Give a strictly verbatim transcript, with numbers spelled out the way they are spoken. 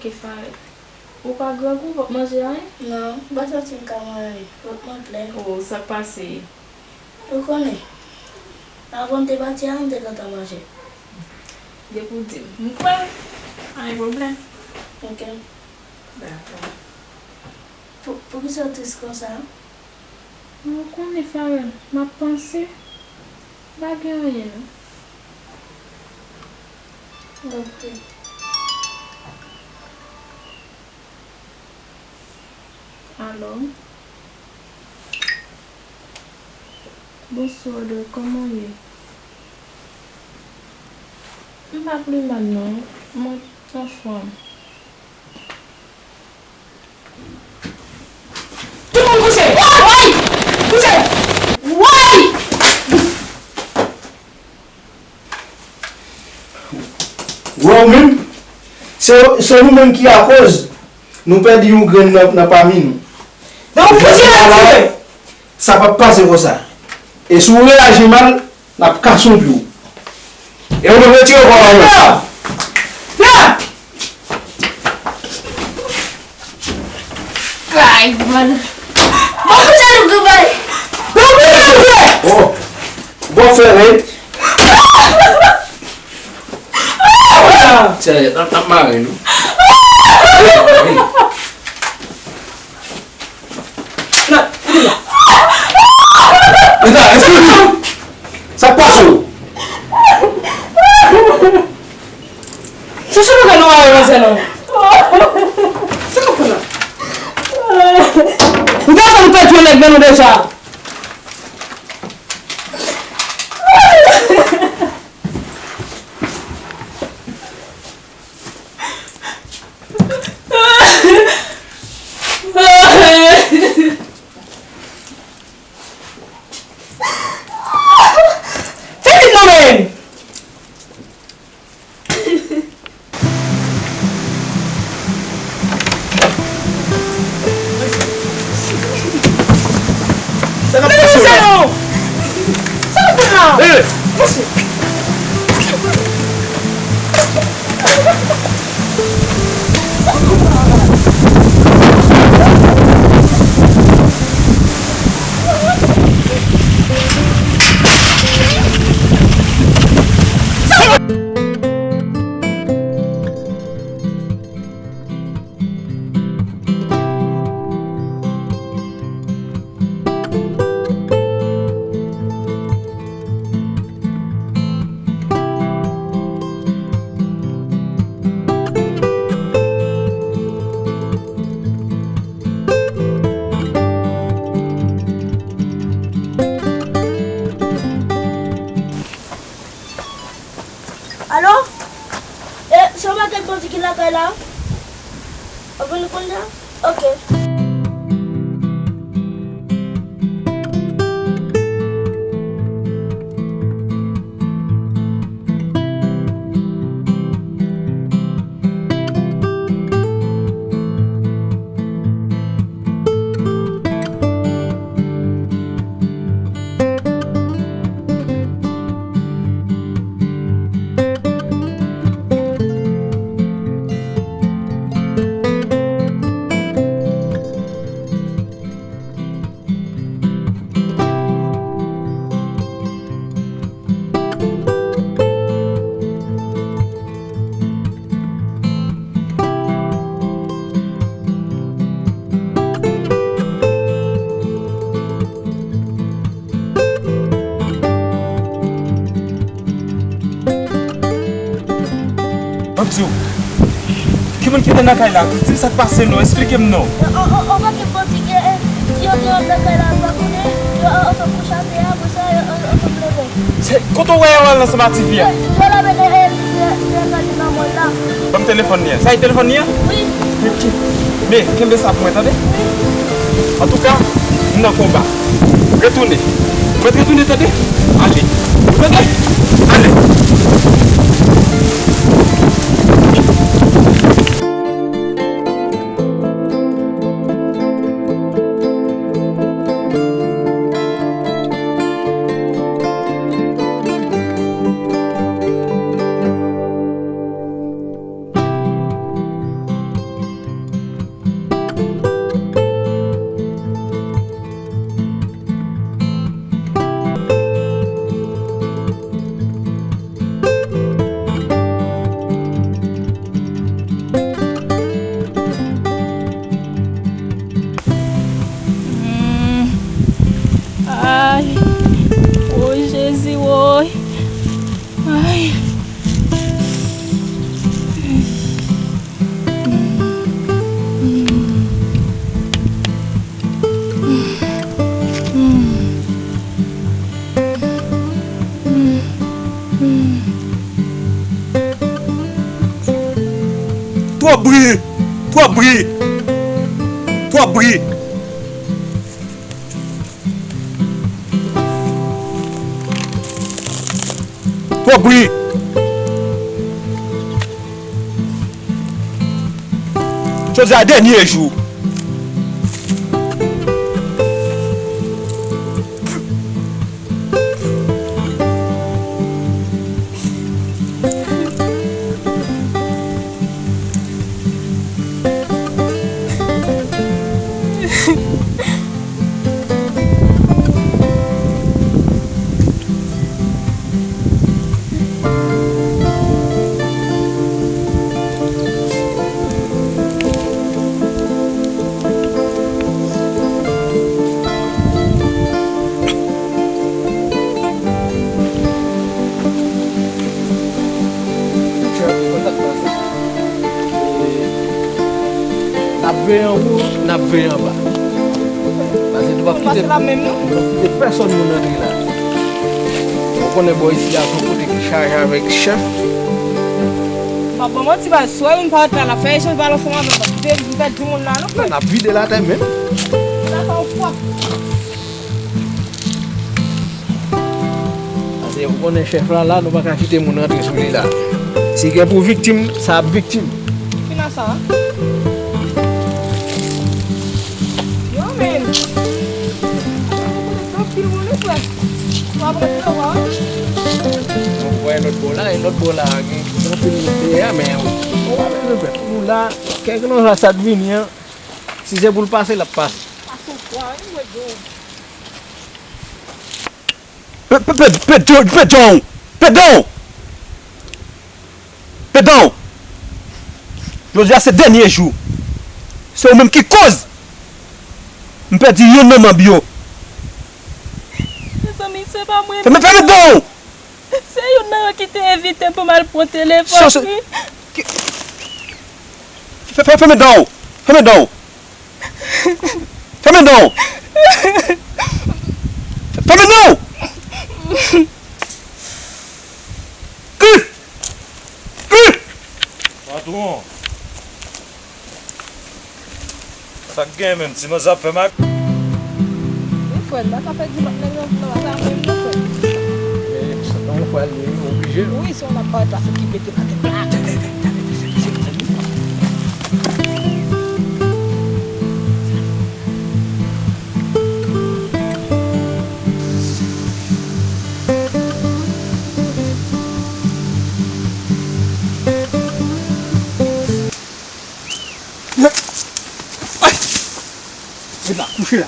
Ke Farid. Ou pa grangou, w p ap manje anyen? Non, m pa santi m ka manje. Vant mwen plen. Oh, sa k pase? Ou konnen, avan m te pati a, m te gentan manje. Depi w di m, m kwè. Pa gen pwoblèm. Ok. Dakò. Pou, poukisa w tris konsa? Ou konnen, Farid, m ap panse. Pa gen anyen, non. Ok. Alo? Bonswa, Dòk, kòman w ye? M pa pi mal, non. Mwen anfòm. Tout moun kouche! Woy! Kouche! Woy! Wè w menm, se, se nou menm ki akoz nou pèdi yon grenn nan, nan pami nou. Donk, ou fouti la, tire! Sa p ap pase konsa. E si w reyaji mal, n ap kase yon pye w. E ou menm retire kò w la. La! Kay, man. Bon, kote nou gen bay? Bon, kote nou gen? Oh. Bon, fè rèd. Tchè, n ap, n ap mare nou. Nan, kote la? Meta, èske nou? Sa k pase w? Chèche bagay nou a yo nan sèl la. Sa k ap fè la? Ou ta fè nou pèdi yon nèg nan nou deja. Fè vit non men! Sa k ap pase w la? Sa k ap fèt la? Hey! Mesye. Alo? E, se yon pakèt bandi ki lakay la? W ap vini kounye a? Ok. M ap di w, ki moun ki te nan kay la? Di m sa k pase non, esplike m non. On, on, on pakèt bandi gen, eh, yo te rantre nan kay la, m pa konnen, yo, eh, ansanm kouche atè a, apre sa, yo, eh, ansanm leve. Se, kote w wè yo al ansanm ak tifi a? Yo, yo lave, eh, eh, yo, yo gade nan mòn la. Ban m telefòn li an. Sa e telefòn li an? Wi. Men, men, kenbe sa pou mwen, tande? Antouka, m nan konba. Retounen. Mwen retounen, tande? Ale. Tande? Ale. Twòp bri! Twòp bri! Twòp bri! Jodi a dènye jou. N ap veye anwo, n ap veye anba. Paske nou p ap kite, nou p ap kite pèsonn moun antre la. Ou konnen bò isi a se yon kote ki chaje avèk chèf. M ap ban manti, baz, si w wè youn parèt la, n ap fè echanj bal ansanm avè l, paske li pèdi moun la, non, frè. N ap vide l atè menm. N ap fè yon fwa. Paske ou konnen chèf la, la, nou pa ka kite moun rantre sou li la. Si gen pou viktim, sa ap viktim. Fina sa. Yo, men. Anpil moun, wi, frè. W ap rantre, w a. Nou wè lòt bò la, e lòt bò la, gen anpil moun dèyè, men ou pa bezwen pè. Nou la, kèlkeswa sa t vini an, si se pou l pase, l ap pase. Pase w fwa, wi, mwen di w. Pe-, pe-, pe-, pe-, pe-, Pedon! Pedon! Pedon! Jodi a se dènye jou. Se ou menm ki koz m pèdi youn nan manm yo. Mezanmi, se pa mwen. Fèmen, fèmen dan w! Se youn nan yo ki te envite m pou m al pran telefòn, wi. Fè-, fè-, fèmen dan w! Fèmen dan w! Fèmen dan w! Fèmen dan w! Patwon! Sa k gen menm? Ti manzè ap fè mak. Wi, frè, m pa ka pèdi mak nèg nan, nan baka menm non, frè. Men, se pa yon fwa li oblije. Wi, se yon ap parèt la, se ki mete m atè plat. Ay! Vin la, kouche la.